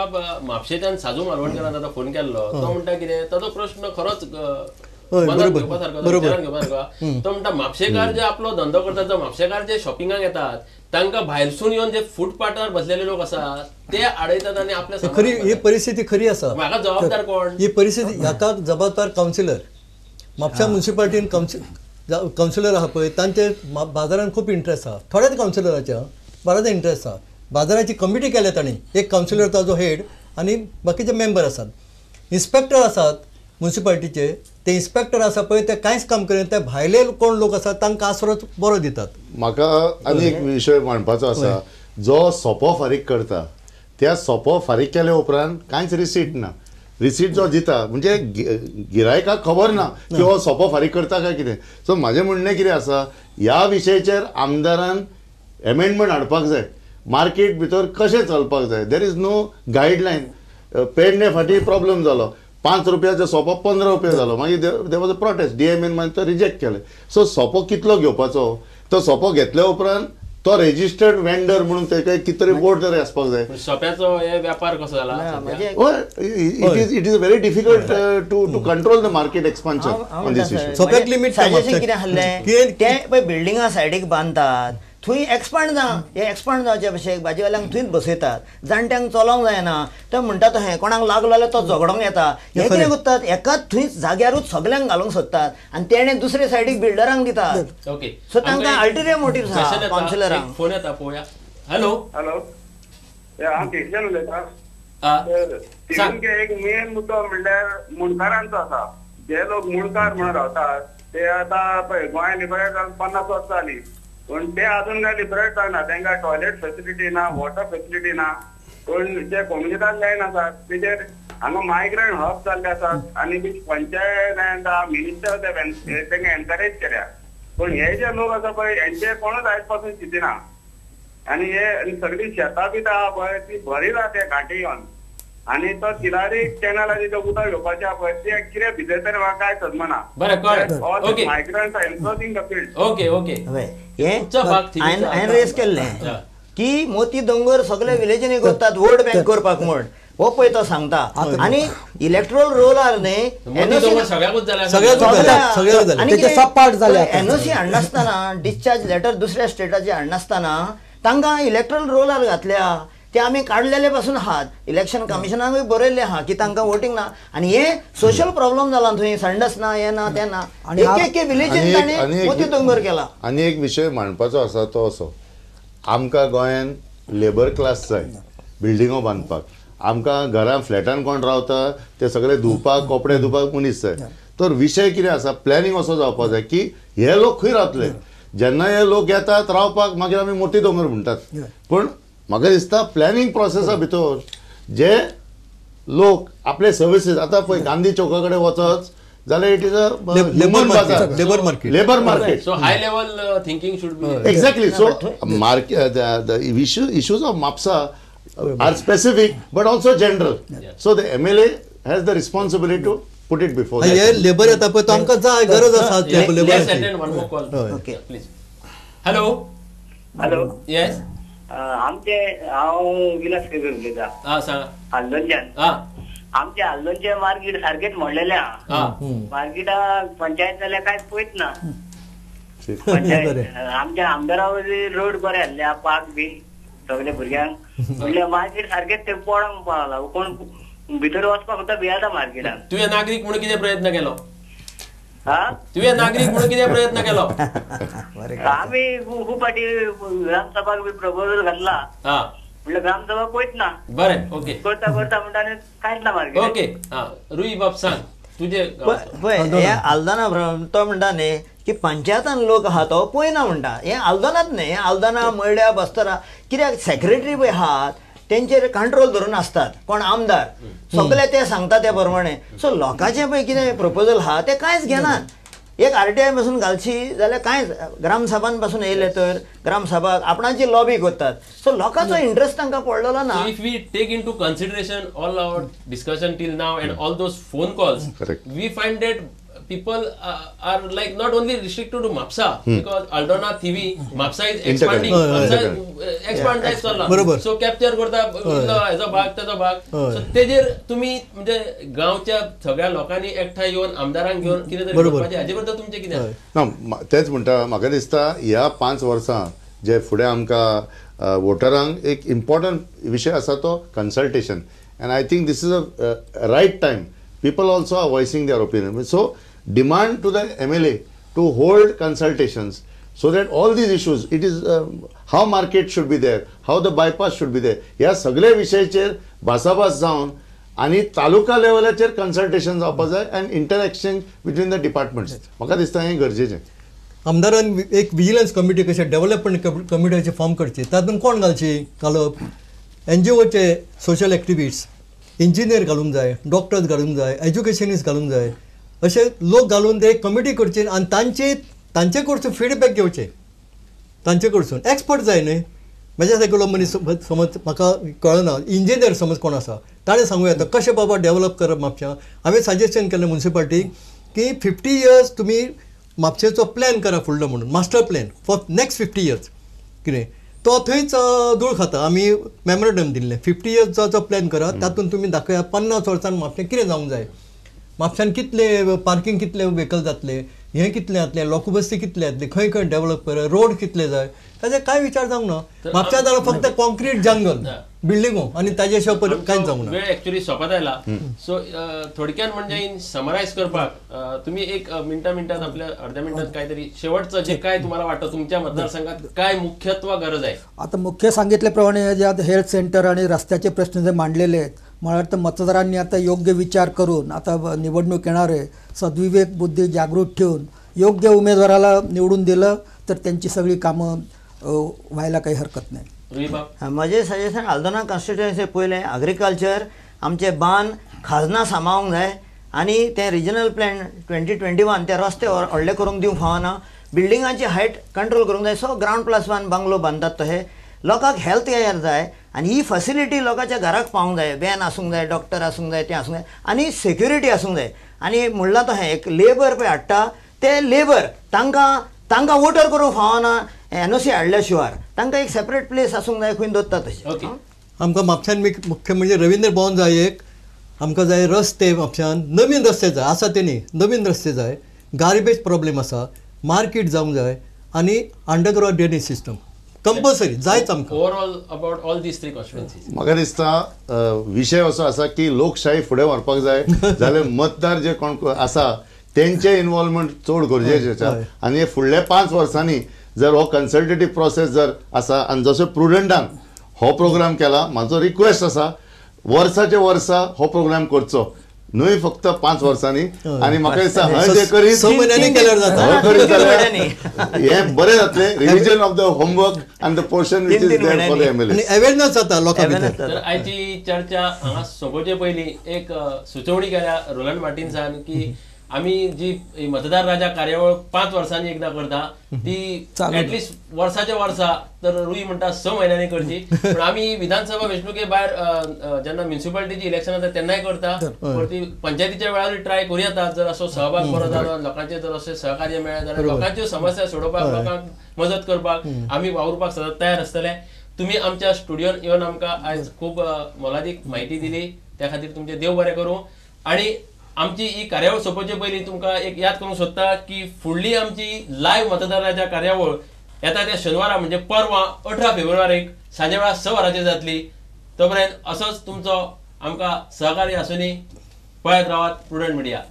बाब म्हापशेच्यान साजू मालवणकरान आतां फोन केल्लो, तो म्हणटा कितें ताचो प्रश्न खरोच घेवपा सारको, घेवपा सारको. तो म्हणटा म्हापशेकार जे आपलो धंदो करतात, जावं म्हापशेकार जे शॉपिंगाक येतात, तांकां भायरसून येवन जे फुटपाथार बसलेले लोक आसात ते आडयतात आनी आपल्या खरी ही परिस्थिती खरी आसा. म्हाका जबाबदार कोण? ही परिस्थिती हाका जबाबदार कावन्सिलर. म्हापशा म्युनिसिपालिटीन कावन्सिलर आहा पळय, तांचे बाजारान खूब इंट्रस्ट आहा. थोड्याच कावन्सिलराचे बऱ्याच इंट्रस्ट आहा. बाजाराची कमिटी केल्या तांणी, एक कावन्सिलर ताजो हेड आनी बाकीचे मेंबर आसात. इन्स्पेक्टर आसात म्युनिसिपालिटीचे, ते इन्स्पेक्टर आसा पळय ते कांयच काम करिना. ते भायले कोण लोक आसात तांकां आसरो बरो दितात. म्हाका आनी एक विशय मांडपाचो आसा. जो सोपो फारीक करता त्या सोपो फारीक केल्या उपरांत कांयच रिसीट ना. रिसीट जो दिता म्हणजे गिरायकाक खबर ना की हो सोपो फारीक करता काय कितें. सो म्हाजें म्हणणें कितें आसा, ह्या विशयाचेर आमदारान एमेंडमेंट हाडपाक जाय. मार्केट भितर कशें चलपाक जाय, there is no guideline. Pedne फाटीं प्रॉब्लम जालो, 5 रुपयाचो सोपो 15 रुपया जालो, मागीर there was a protest, DMN मागीर तो रिजेक्ट केलें. सो सोपो कितलो घेवपाचो, तो सोपो घेतल्या उपरांत तो रेजिस्टर्ड वेंडर म्हणून तेका कितें तरी बोर्ड तरी आसपाक जाय. सोप्याचो हे व्यापार कसो जाला? It is very difficult to control the market expansion on this issue. सोप्याक limit. Suggestion कितें आहलें, ते पळय बिल्डिंगा सायडीक बांदतात थंय एक्सपांड जा, हे एक्सपांड जावचे भशेन भाजीवाल्यांक थंयच बसयतात, जाणट्यांक चलोंक जायना. ते म्हणटा तशें कोणाक लागलो जाल्यार तो झगडोंक येता. हे कितें करतात, एकाच थंयच जाग्यारूच सगल्यांक घालूंक सोदतात आनी तेणे दुसरे सायडीक बिल्डरांक दितात. ओके, सो तांकां अल्टेरियर मोटिव्स आहा कावन्सिलरांक. फोन येता पळोवया. हॅलो. हॅलो, हांव केशन उलयतां. एक मेन मुद्दो म्हणल्यार मुंडकारांचो आसा. जे लोक मुंडकार म्हणून रावतात ते आतां पळय गोंय लिबरेट जावन 50 वर्सां जालीं, पूण ते अजून काय लिबरेट जायना. तांकां टॉयलेट फेसिलिटी ना, वॉटर फेसिलिटी ना. पूण जे कोमुनिदाद लँड आसात तेजेर हांगा मायग्रंट हब जाल्ले आसात आनी पंचायत एंड मिनिस्टर तांकां एनकरेज केल्या. पूण हे जे लोक आसा पळय हेंचे कोणूच आयज पासून चिंतिना. आनी हे सगळीं शेतां बी आहा पळय ती भरीत आहा ते घांटी येवन, आनी तो तिलारी कॅनलाचे उदक घेवपाचें आहा पळय ते कितें भिजयतले म्हाका कांय समजना. बरें कळ्ळें. Migrants are encroaching the field. Okay okay. हे हांवें रेज केल्लें की मोती दोंगर सगळे विलेजींनी करतात वोट बँक करपाक म्हण, हो पळय तो सांगता. आनी इलेक्ट्रोल रोलार न्ही एनओसी हाडनासतना, डिस्चार्ज लेटर दुसऱ्या स्टेटाचे हाडनासतना तांकां इलेक्ट्रोल रोलार घातल्या. ते आमी काडलेले पासून आहात, इलेक्शन कमिशनाकूय बरयल्लें आहा की तांकां वोटींग ना. आनी हे सोशल प्रॉब्लम जाला थंय, संडस ना, हें ना, तें ना. एक एक विलेजीन ताणें मोती दोंगर केला. आनी एक विशय मांडपाचो आसा तो असो, आमकां गोंयान लेबर क्लास जाय बिल्डिंगो बांदपाक. आमकां घरां फ्लॅटान कोण रावता ते सगळे धुवपाक, कपडे धुवपाक मनीस जाय. तर विशय कितें आसा, प्लॅनिंग असो जावपाक जाय की हे लोक खंय रावतले. जेन्ना हे लोक येतात रावपाक मागीर आमी मोती दोंगर म्हणटात. पूण म्हाका दिसता प्लॅनिंग प्रोसेसा भितर जे लोक आपले सर्विसीस आतां पळय गांधी चौका कडेन वचत जाल्यार it is a human bazaar, labour market, labour market. So high level thinking should be exactly. So market the issues of Mapusa are specific but also general. So the MLA has the responsibility to put it before. हे labour येता पळय तो आमकां जाय, गरज आसा. Let's attend one more call. Okay please. Hello. Hello. Yes. आमचे हांव विलास केसर उलयतां. सांगा. आल्दोनच्यान. आमचे आल्दोनचे मार्केट सारकेच मोडलेले आहा. मार्केटाक पंचायत जाल्यार कांय पळयत ना. पंचायत आमच्या आमदारा वरवीं रोड बरे आसले, पार्क बी सगळे भुरग्यांक, म्हणल्यार मार्केट सारकेच ते पोळोंक पावला. कोण भितर वचपाक सुद्दां भियेता मार्केटान. तुवें नागरीक म्हणून कितें प्रयत्न केलो? तुवें नागरीक म्हणून कितें प्रयत्न केलो? आमी खूब फाटी ग्रामसभाक बी प्रपोजल घातला, म्हणल्यार ग्रामसभा पळयत ना. बरें ओके. करता करता म्हणटा आनी कांयच ना मार्केट. ओके रुई बाब सांग तुजे. पळय हे आल्दोना तो म्हणटा न्ही की पंचायतान लोक आहा तो पळयना म्हणटा. हें आल्दोनात न्ही, हें आल्दोना, मयड्या, बस्तरा कित्याक सेक्रेटरी पळय आहात तेंचेर कंट्रोल धरून आसतात कोण आमदार सगळे ते सांगता ते प्रमाणे. सो लोकांचें पळय कितें प्रपोजल आहा तें कांयच घेनात. एक आरटीआय पासून घालची जाल्यार कांयच, ग्रामसभान पासून येयले तर ग्रामसभा आपणाची लॉबी करतात. सो लोकांचो इंट्रस्ट तांकां पडलेलो ना. If we take into consideration all our discussion till now and all those phone calls, we find that people are like not only restricted to Mapusa because Aldona Thivim Mapusa is expanding, expand जायत चल्ला, so capture करता हेजो भाग तेजो भाग. So तेजेर तुमी म्हणजे गांवच्या सगळ्या लोकांनी एकठांय येवन आमदारांक घेवन कितें तरी करपाचें, हाजे बद्दल तुमचें कितें ना? तेंच म्हणटा, म्हाका दिसता ह्या 5 वर्सां जे फुडें आमकां वोटरांक एक इम्पॉर्टंट विशय आसा तो consultation, and I think this is a right time. People also are voicing their opinion, so demand to the MLA to hold consultations so that all these issues, it is how market should be there, how the bypass should be there, ह्या सगळे विशयाचेर भासाभास जावन आनी तालुका लेवलाचेर consultation जावपा जाय and interaction between the departments. म्हाका दिसता हें गरजेचें. आमदारान एक विजिलन्स कमिटी कशें डेव्हलपमेंट कमिटीचे फॉर्म करची, तातूंत कोण घालची, घालप एनजीओचे सोशल एक्टिविस्ट, इंजिनियर घालूंक जाय, डॉक्टर्स घालूंक जाय, एज्युकेशनिस्ट घालूंक जाय, अशे लोक घालून ते एक कमिटी करची आनी तांचे तांचे कडसून फिडबॅक घेवचे, तांचे कडसून एक्सपर्ट जाय न्हय. म्हज्या सारकेलो मनीस समज म्हाका कळना, इंजिनियर समज कोण आसा ताणें सांगूं येता कशें बाबा डेव्हलप करप म्हापश्यां. हांवें सजेशन केलें मुन्सिपालिटीक की 50 इयर्स तुमी म्हापशेचो प्लॅन करा फुडलो म्हणून, master plan for next 50 years. कितें तो थंयच धूळ खाता. आमी मेमोरेंडम दिल्लें 50 इयर्सचो जो प्लॅन करा तातूंत तुमी दाखया 50 वर्सांन म्हापशें कितें जावंक जाय, म्हापश्यान कितले पार्किंग कितले व्हेकल जातले, हें कितलें जातलें, लोकबस्ती कितले जातली, खंय खंय डेव्हलप करा, रोड कितले जाय, ताजेर कांय विचार जावंक ना. म्हापश्यां जाल्यार फक्त कॉन्क्रीट जंगल बिल्डिंगो आनी ताजे शिवाय कांयच जावंक ना. वेळ एक्चुअली सोंपत आयला, सो थोडक्यान म्हणजे इन समरायज करपाक तुमी एक मिनटा मिनटात आपल्या अर्ध्या मिनटात काहीतरी शेवटचं जे काय तुम्हाला वाटतं तुमच्या मतदारसंघात काय मुख्यत्व गरज आहे. आता मुख्य सांगितल्याप्रमाणे जे आता हेल्थ सेंटर आणि रस्त्याचे प्रश्न जे मांडलेले आहेत, मला वाटतं मतदारांनी आता योग्य विचार करून, आता निवडणूक येणार आहे, सद्विवेक बुद्धी जागृत ठेवून योग्य उमेदवाराला निवडून दिलं तर त्यांची सगळी कामं व्हायला काही हरकत नाही. म्हजें सजेशन आल्दोना कॉन्स्टिट्युएन्सी पयलें अग्रिकल्चर आमचे बांद खाजनां सांबाळूंक जाय आनी तें रिजनल प्लॅन 2021 ते रस्ते व्हडले करूंक दिवंक फावना, बिल्डिंगांची हायट कंट्रोल करूंक जाय, सो ग्रावंड +1 बंगलो बांदतात तशें लोकांक हेल्थ केअर जाय आनी ही फॅसिलिटी लोकांच्या घराक पावूंक जाय, वॅन आसूंक जाय, डॉक्टर आसूंक जाय, तें आसूंक जाय आनी सेक्युरिटी आसूंक जाय. आनी म्हणलां तशें एक लेबर पळय हाडटा ते लेबर तांकां तांकां वोटर करूंक फावना एनओसी हाडल्या शिवार, तांकां एक सेपरेट प्लेस आसूंक जाय खंय दवरता तशें. आमकां म्हापश्यान मुख्य म्हणजे रवींद्र भवन जाय एक, आमकां जाय रस्ते म्हापश्यान नवीन रस्ते जाय, आसा ते न्ही, नवीन रस्ते जाय, गार्बेज प्रॉब्लेम आसा, मार्केट जावंक जाय आनी अंडरग्रावंड ड्रेनेज सिस्टम कंपल्सरी जायच आमकां. Overall about all these 3 constituencies म्हाका दिसता विशय असो आसा की लोकशाही फुडें व्हरपाक जाय जाल्यार मतदार जे कोण आसा तेंचे इन्वॉल्वमेंट चड गरजेचें आसा आनी फुडल्या 5 वर्सांनी जर हो कन्सल्टेटीव प्रोसेस जर आसा आनी जसो प्रुडंटान हो प्रोग्राम केला, म्हाजो रिक्वेस्ट आसा वर्साचे वर्सा हो प्रोग्राम करचो न्हय फक्त 5 वर्सांनी. आनी म्हाका दिसता हय जे करीत 6 म्हयन्यांनी केल्यार जाता, करीत जाल्यार हें बरें जातलें. Revision of the homework and the portion which is there for the MLA आनी अवेरनेस जाता लोकां भितर. तर आयची चर्चा हांगा सोंपोवचे पयलीं एक सुचोवणी केल्या रोलंड मार्टिन्सान की आमी जी मतदार राजा कार्यावळ 5 वर्सांनी एकदा करता ती एटलिस्ट वर्साच्या वर्सा, तर रुई म्हणटा 6 म्हयन्यांनी करची, पण आमी विधानसभा वेंचणुके भायर जेन्ना म्युनिसिपालिटीची इलेक्शन आसता तेन्नाय करता, परती पंचायतीच्या वेळारूय ट्राय करूं येता. जर असो सहभाग बरो जालो, लोकांचे जर अशें सहकार्य मेळ्ळें जाल्यार लोकांच्यो समस्या सोडोवपाक, लोकांक मदत करपाक आमी वावुरपाक सदांच तयार आसतले. तुमी आमच्या स्टुडियोन येवन आमकां आयज खूब मोलादीक म्हायती दिली, त्या खातीर तुमचें देव बरें करूं. आनी आमची ही कार्यावळ सोंपोवचे पयलीं तुमकां एक याद करूंक सोदता की फुडली आमची लायव्ह मतदाराच्या कार्यावळ येता त्या शेनवारा म्हणजे परवा 18 फेब्रुवारीक सांजे वेळार 6 वरांचेर जातली. तो पर्यंत असोच तुमचो आमकां सहकार्य आसूनी. पळयत रावात प्रुडंट मिडिया.